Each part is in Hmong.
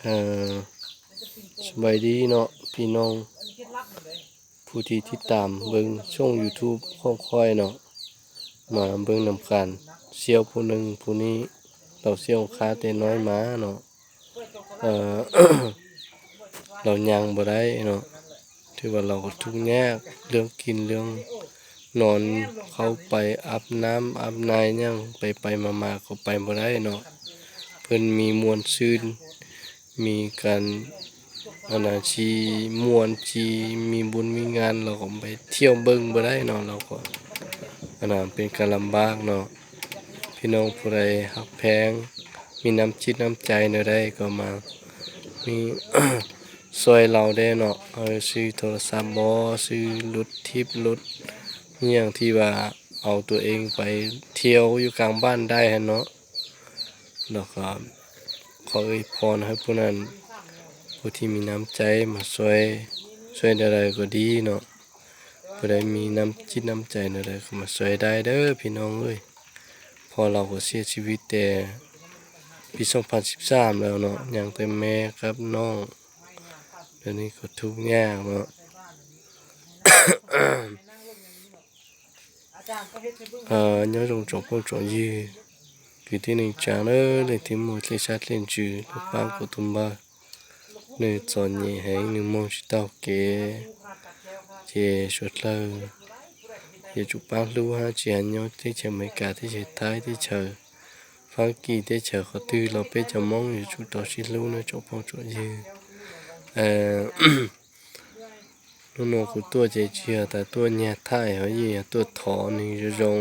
สบายดีเนาะ พี่น้อง ผู้ที่ติดตามเบิ่งช่อง YouTube ของข้อยเนาะ มาเบิ่งนำกัน เสี่ยวผู้หนึ่งผู้นี้ เราเสี่ยวข้าแต่น้อยมาเนาะ เอ่อ เราย่างบ่ได้เนาะ ถือว่าเราก็ทุกข์ยากเรื่องกินเรื่องนอน เข้าไปอาบน้ำอาบนายย่างไปไปมามาก็ไปบ่ได้เนาะ เพิ่นมีม่วนซื่น มีการ อันน่ะ สิม่วน สิมีบุญมีงาน เราก็ไปเที่ยวเบิ่งบ่ได้เนาะ เราก็ อันน่ะ เป็นการลำบากเนาะ พี่น้องผู้ใดฮักแพง มีน้ำจิตน้ำใจแนวใดก็มา มี ซอยเราได้เนาะ เออ ซื้อโทรศัพท์บ่ ซื้อรถถีบรถ อหย่างที่ว่าเอาตัวเองไปเที่ยวอยู่กลางบ้านได้หั้นเนาะ แล้วก็ขออวยพรให้ผู้นั้น ผู้ที่มีน้ำใจมาช่วย ช่วยแนวใดก็ดีเนาะ ผู้ใดมีน้ำจิตน้ำใจแนวใดก็มาช่วยได้เด้อพี่น้องเอ้ย พ่อเราก็เสียชีวิตแต่ปีสองพันสิบสามแล้วเนาะ ยังแต่แม่กับน้อง เดี๋ยวนี้ก็ทุกข์ยากเนาะ Nyob zoo tsoom phooj tsoom ywg, kwv tij neej tsa, leej twg muaj dlej sab dlej ntsws los pab kuv tus npawg, nws txom nyem heev, nws mus tsis tau kev, ces suav dlawg yuav tsum pab hlub hab tsis has nyob teb chaws Amelikas, teb chaws Thaib, teb chaws Fab Kis, teb chaws qhov twg los peb cov Moob yuav tsum rau sib hlub nawb tsoom phooj tsoom ywg. Hnub no kuv tuaj ces tsis yog tas tuaj nyag thaij hos yeej yog tuaj thov nws zoo zoo,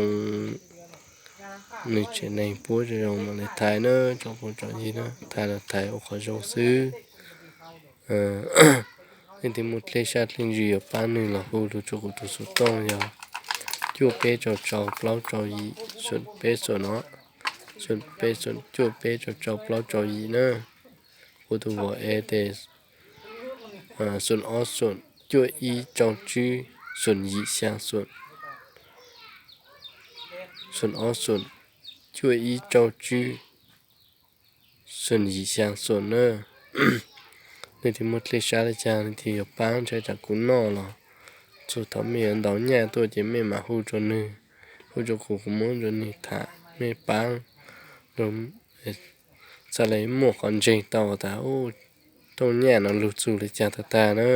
nws tsev neeg puab zoo zoo mam li thaiv na tsoom phooj tsoom ywg na, thaiv los thaiv ua qhov zoo xwb. Leej twg muaj dlej sab dlej ntsws yuav pab nws los hu lug rua kuv tus xov tooj yog cuaj peb rau rau plaub rau yim, xoom peb xoom no, xoom peb xoom cuaj peb rau rau plaub rau yim na. Kuv tus vauv es tes xoom ob xoom cuaj ib rau tswb xoom yim xyaa xoom, xoom ob xoom cuaj ib rau tswb xoom yim xyaa xoom na. Leej twg muaj dlej sab le caag leej twg yuav paab ntshai tsam kuv noj los txug thaum mej yuav ntaus nyaj tuaj ces mej mam hu rua nwg, hu rua kuv, kuv muab rua nwg tham mej paab, txhaj le muaj qhov ntseeg tau tas rooj nyaj no lug txug le caag tag tag na.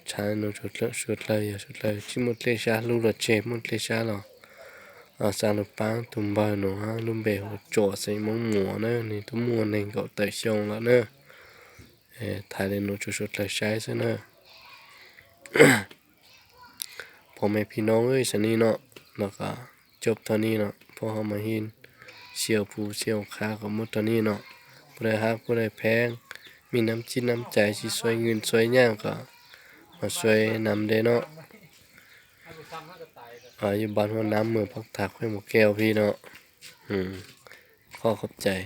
Txhad no rua suav dlawg, yog suav dlawg tsi muaj dlej sab hlub los tseg, muaj dlej sab los xaav lug paab tug npawg no, lub npe hu Tsom xeem Moob Muas na, nwg tub muaj neeg nkaum tawm xyoo lawm na. Thaij le no rua suav dlawg saib xwb na. Pog mej phij noob sawv nej no, los coj tog nej no, pog ho mas hin xia phu xia qha kom muab tog nej no, puab dai hab puab dai pheeb, mej nab cib nab cai tsi xuav nwj xuav nyaaj kom mas xuav nam de no. Yuav npaj huab nab mws pab tag khuej mus ke phij no. Qhov qhov cai.